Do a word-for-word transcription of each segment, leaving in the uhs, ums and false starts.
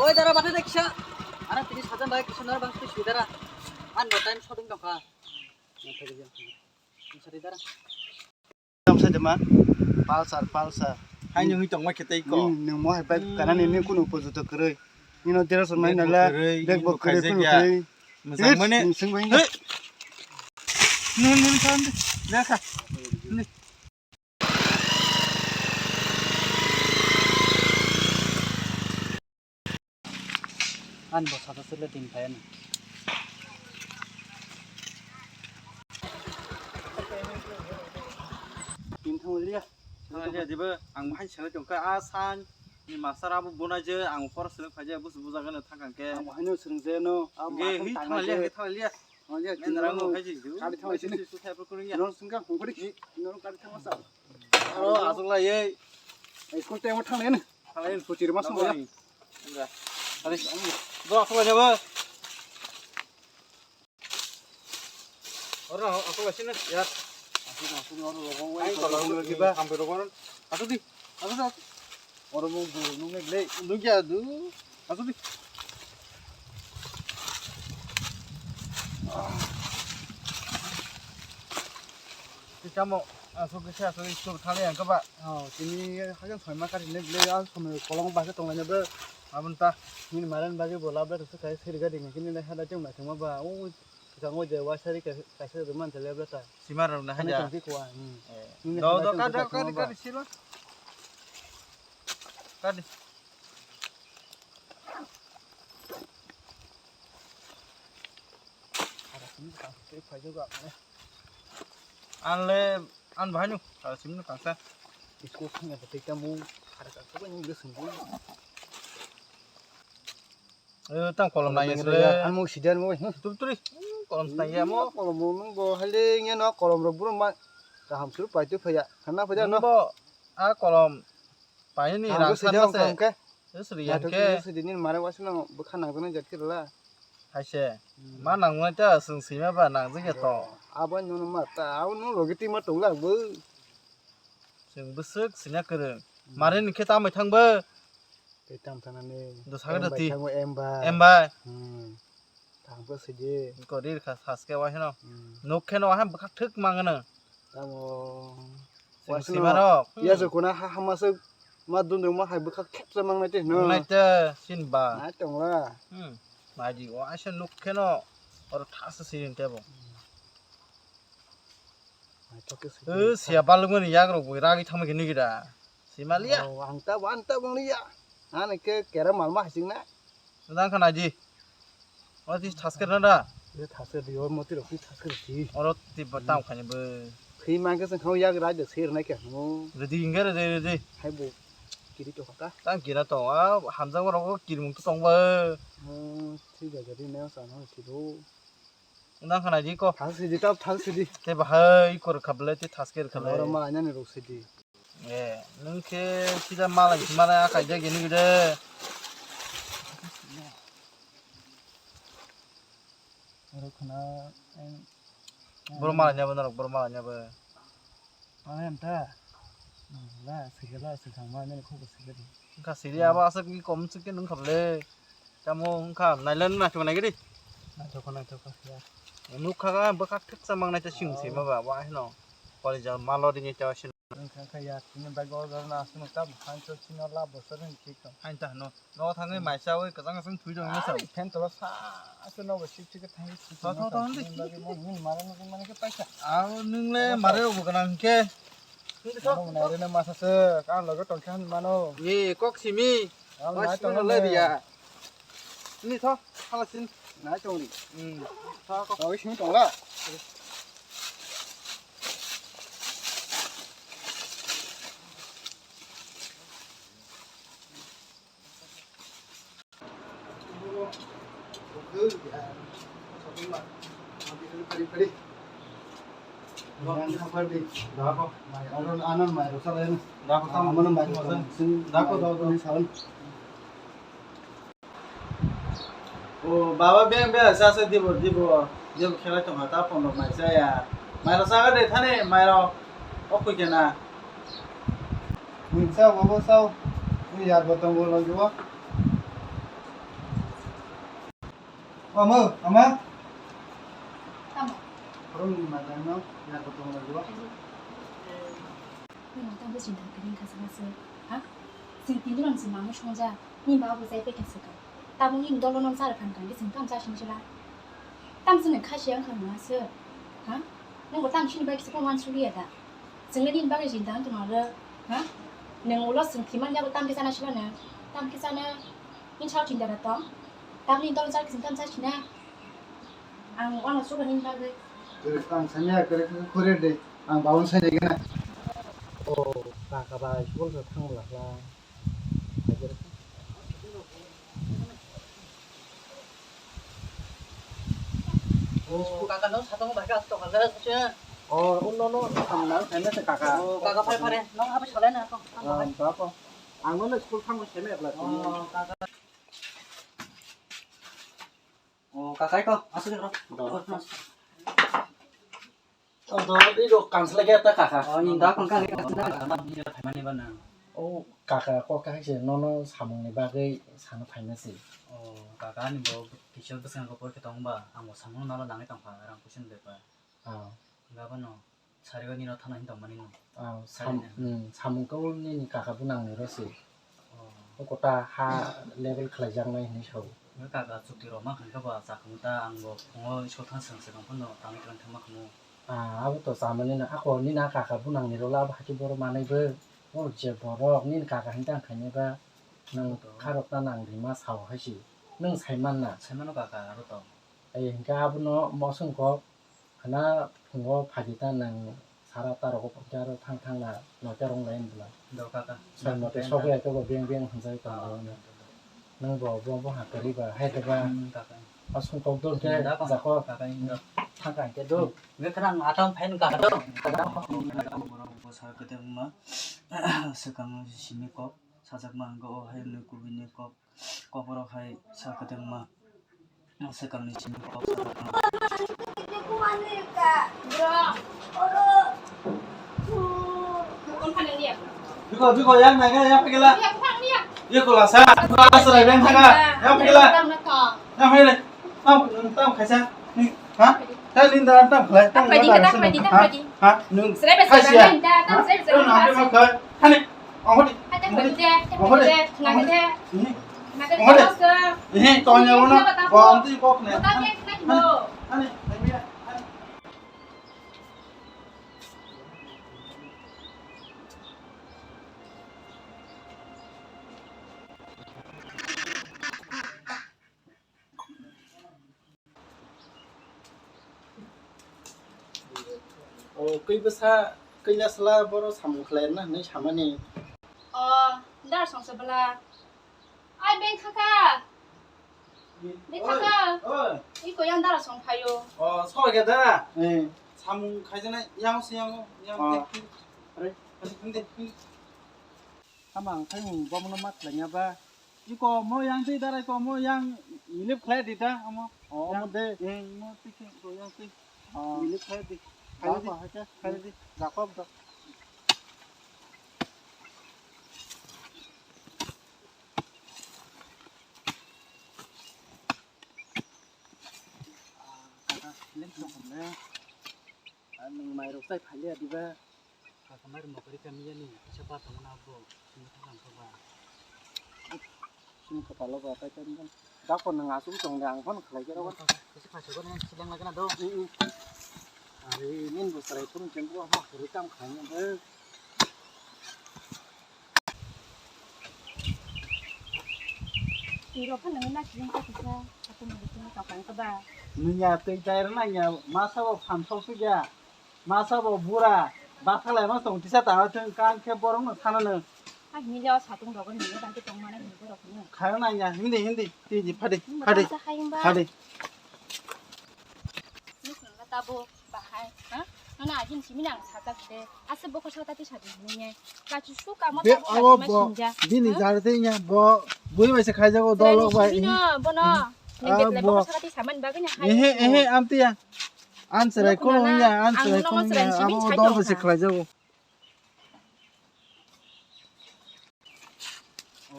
Oi, dara, bata de kisa. Ana tini sajan bai kisa nor bang sui dara. An bo time shooting dong kha. Nang thagi jang. Sari dara. Tam sai de ma. Pulsar, Pulsar. Hai nung tong ma khe tei ko. Nung mo hai bike kana ni ni kunu pojo to kwrwi. Nino dera son mai nala. Bag bo kwrwi kunu kwrwi. Mujang mane. Sing bai. Nun nun kan. Lekha. Ani bo sata sele tin kaya ni. Tin thang liya. Thang liya diba ang bahai sele tong ka asan ni master abu bona je ang por sele khaje bus buja gana thang kang ke. Ang bahai no sering je no. Ang bahai thang liya, thang liya. Thang liya. Men rang no khaji ju. Kari thang liya. Su thai pro kuning ya. No sungka kong kori. No kari thang masa. Aro aswk lai ei. School time o thang lai ni. Thang lai ni. Kuchiri mas mo ya. Ade. Do aswk lai ni ba. Oro aswk lai sini ya. Aswk lai sini oro logo. Ai ko logo kiba. Sampai rogo. Aswk di. Aswk di. Oro mo buru nung le. Nung ya du. Aswk di. Tamo aswk khe aswk school thani ang kaba. Oh, tini hajan soi ma kari ne ble a somoi kolong ba khe tong lai ne ble. Abon ta. Nini maren bagwi bo lab letter se kai seri gadi ngi kini le hada tong lai thangma ba. O kisa ngo je wa sari kai kai se man tele ble ta. Sima rok na haja. Tong ti kwa. Do do ka do ka di ka di silo. Ka di. Anle an bahai nu kala simi nu kangsa. School thangya bo tei tamo khara kangsa bai nung de sungbo. Eh, tang kolom nai sile. An mo sidan mo. Turi turi. Kolom nai ya mo. Kolom mo nung bo hale nge no kolom rok buru ma kaham suru pai tu phaya. Khana phaya no. Bo a kolom Paini rang sida wngkha hwnkhe. Sri yang khe sidi nini mare waisa no bwkha nangjaknai jat khe rwla. Haise. Ma nangmani ta swng sima ba nangjak ya to. Abo nono ma ta abo no logi tima tongla bo. Swng bwswk sina kwrwng. Mare ni khe tamai thang bo. Tei tam thanani. Do sagre ti. Em bai. Em bai. Hmm. Tang bo sidi. Ko rir kha saske wa heno. Hmm. Nuk khe no ha bwkha thwk mangano. Tamo. Sing simarok. Ya se kuna ha hama se ma dundung ma hai bwkha khepsa mangnai te no. Nai te sin ba. Nai tong la. Hmm. Nai di o aisa nuk khe no. Oro thasa sirin te bo. Nai to ke sidi. Eh, siya balung ni yak rok bo ragi thama kini gida. Simaliya. Oh, ang ta wan ta bang liya. Ani ke kera mal ma hasing na. Dang khana di. Oro ti thasker na da? Ye thasker di, oro moti rok ti thasker di. Oro ti ba tang khani bo. Khri mangke sang khau yak rai de ser nai ke mo. Redi inge redi redi. Hai bo. Kiri to khata. Tang kira to a hamjak rok kirimung to tong ba. Hmm, thik age di ne sa no thik do. Dang khana di ko. Thasker di ta thasker di. Te bahai kor khable ti thasker khable. Oro ma nani rok sidi. Eh, nung khe sida malai malai akai de gini gede. Oro khana, eh, boro malai nyabo norok, boro malai nyabo. Malai anta. La, sikhe la, sikhang ma, nini khubo sikhe di. Wngkha sidi abo aswk ni kom swk khe nung khable. Tamo wngkha, nailen naithok naigidi. Naithok naithok ya. Nukha ga bwkha thiksa mangnai ta sing sima ba, wa hino. Kori jal malo dini ta sing. Wngkha kha ya, tini bai go go na aswk ta bwkha so sino la bosor ni thik tong. Hain ta hino. No thangwi mai chawi kwchang kwchang thui rok wngwi sa. Fan tola sa aswk no bo sik sik thangwi sik. Tho, tho, tho, hindi. Bagwi mo nini mare no mane khe paisa. Aw, nung le mare rok bo gwnang khe. Hindi tho. Ano mane rene masa se, kan loge tong khe han mano. Ye, kok simi. Ang nai tong le riya. Hindi tho, hala sin. Nai tong ri. Hmm. Tho, kok. Tong simi tong la. O baba beng beng sa se dibo dibo dibo khelai tongkha ta phone rok mai chaya. Mai rok chaga de thani mai rok. O khui kena. Mui cha babo sao. Mui yar bo tongo lagi bo. Ama, ama. Tamo. Khoroknwi ni mata no ya ko tong laio. Ayo. Nini tamo chinta kring kha saka se. Ha? Sing tini ron si mangno songja. Ni ba bo jai pe kha saka. Tamo ni dolo no sar khan khan sing tam sa sing sila. Tam sini kha siang khan ma se. Ha? Nang bo tam sini ba kisa ko man suli ya da. Sing ni ba chinta tong laio. Ha? Nang ulo sing timan ya ko tam kisa na sila na. Tam kisa na. Ni chao chinta da tong. Tam ni dolo sar kisa tam sa sina. Ang uano sugar ni bagwi. Kwrwi tang sanya, kwrwi khe khuri de. Ang baun sanya gana. O, kaka bai school sa thang bla bla. O, kaka no satong bai ka to kala se. O, uno no samna sanya se kaka. O, kaka phai phare. Nong habai salai na ko. Ang ba ko. Ang no school thang sanya bla. O, kaka. O, kaka ko, asuk ro. Do. Do, do, di do, kang selagi ta kaka. O, ni da kang kang kang. Ni da phaimani ba nang. O, kaka ko kaka se nono samung ni bagwi sana phaina se. O, kaka ni bo kisa bwskango porikha tong ba, ang bo samung nalo nangwi tong pha, rang kuching de pa. Ah. Gabano sarigo nino thana hin tongmani no. Ah, sam-, Sari ne. Hmm, samung kau nini kaka bunang ni rosi. Oh. O kota ha level khlai jaknai hinwi sao. Nge kaka chukti rok ma khan khe ba chakung ta ang bo phungo school thang swrang swrang phano tangwi twlang thangma khamu. Ah, abo to chamani na ako nini kaka bunang ni rola abo hati boro manai bo. O je borok nini kaka hin tang khainai ba nang Abo to. Kharok ta nang rima sao hai si. Nang sai man na. Sai mano kaka aro to. Ai hinkhe abono mosong kok. Hana phungo phaidi ta nang sara ta rogo phunke aro thang thang na note rong lai bwla. Do kaka. Sal mote sok ya kebo beng beng hwnjai tong Ah, aro na. Do, do. Nang bo bo bo ha kari ba hai de ba. Hmm, kaka. Asung kok don ke Hmm, da kaka. Jako. Kaka in do. Thang ka ke do. Nge khana atam phain kaka do. Borok bo sa kedeng ma. Swkang simi kok. Sajakma hwngo o hai nwi kubui ni kok, kokrok hai sa kwdwngma. Swkangni simi kok sajakma. Biko, biko, yang naga, yang pagila. Ye kola sa, asra beng thaga, yang pagila. Yang pagila. Tam, tam kaisa. Ni, ha? Ta linda tam khlai, tam Tam phaidi, khlai, tam phaidi, tam ha? Phaidi. Ha? Nung Srebe, srebe, khasia. Nang da, tam Ha? Srebe, srebe, Nung nang khasia. Khlai. Hani, ongodi. Hai, tam phaidi de, tam Ongodi. Phaidi de, nang de. Ongodi. Nang de, Ongodi. Bos, eh. Ihi, tonya wono. Ini apa, tam Wanti kok ne. Tam yang kena Hani. Hani. Hani. Hani. O, kwi bwsa, kwi lasla boro samung khlai rwna hwnwi samani. O, dar songsa bwla. Ai, beng khaka. Beng Oi, khaka. Oi. Iko yang dara song phaio. O, soi khe da? Eh. Samung khaijaknai yang se yang, yang O. Te. Are. Hindi, hindi. Ama ang khai mung bomono ma khlaiya ba. Iko mo yang twi darai ko mo yang milip khlai di ta amo. O, omo Yang, de. Yang mo twi khe ko yang twi. O. Milip khlai di. Khlai di. Jakob hai khe khlai di. Jakob da. Kaka, lem tong le. Ang mairok chai phalia diba. Kaka mairok mokori kami yani, kisa ba tongna bo, sini thang ba. Sini kapalo ba tai kan. Dakon nang asuk tong de ang phone khlai khe rogo. Kaka, kisa kasa go nang silang lagana do. Mm, mm. Ari nin bo sarai phone kengko ha kori kam khlai nang de. Twi rok phano nangwi naising kha kisa, hatung ni bisingo tongkha wngkha ba? Nungya twi tai rwna ya, masa bo phan sok suk ya, masa bo bura, bathalai ma tong tisa tangla thung, kang khe borok no sana no. A hini le o satung rogo nini bagwi tong mani hini borok no. Khairok nang ya, hindi, hindi, twi di, phadi, Nungbo phadi, tangsa hai wngba. Phadi. Nukhung na tabuk. Bahai, ha? Nana ajin simi nang sajak de. Ase bokol sa tati sadi hinui nai. Kachu su kamo Be tamo abo sadi ma bo sinja. Bini Ha? Jar de nya bo bui bai se khaijago Sreni dolok bai. Simi no, bono. Hmm. Nang Ah, betle bo. Bokol sa tati saman bagwi na hai. Ehe, ehe, amtiya. An serai Nukhung ko na, ya, an ang serai ko nono ya. Sreni simi Abo chai dol bai se tong kha. Khaijago.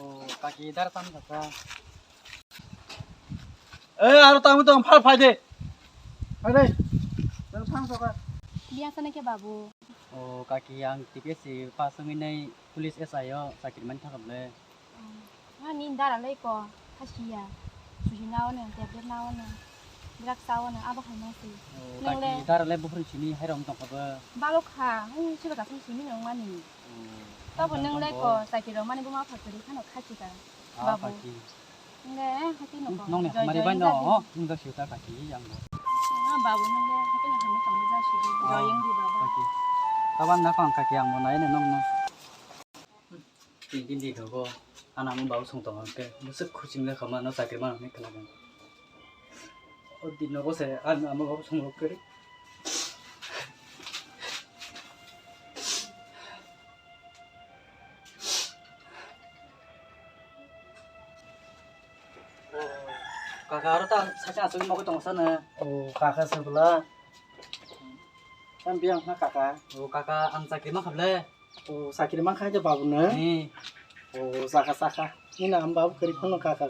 O, kaki dar tam kaka. Eh, aro tamo tong phal phai de. Phai de. Tang thang soka. Biya sana khe babu. O kaki, ang T P S C pass wngwi nai police S I o chakri man thangkha bwle. Ani dara lai ko khasiya. Suji na ono, tablet na ono. Drug sa ono, abo hai ma se. O kaki, dara lai buphuru sini hai rong tong kha bw. Balok kha, ang sila kasing sini nang mani. Tabo nang lai ko, sakiro mani buma phakari khano khasi ka. Ah, babu. Kaki. Nge, hati no ko. Nong ne hamari bai no, nung da siuta kaki yang bo. Ah, babu nang le, hati no hamari tong ja si. Ah, joyeng di baba. Kaki. Taban na kong kaki yang bo nai ne nong no. Tin tin di ko. Ana mo babu song tong ke. Musuk khuching le khama no sakri ma ne kana. O din no ko se, an ama babu song lo kere. Kaka, aro ta sakhe aswk mokhe tongo sana. O kaka, se bwla. Tam biyang na kaka. O kaka, ang chakri ma khablai. O chakri ma khai de babu na. Ni. O saka saka. Ni na am babu kari phano kaka.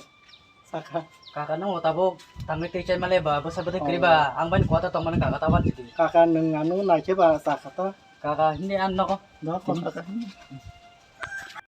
Saka. Kaka, nang o tabuk tangwi tei chai male ba, bwsa bwtwi kri ba, ang bai kota tong mani kaka, ta ban jidi. Kaka, nang anu nai khe ba saka ta. Kaka, hindi an nogo. Nogo kaka.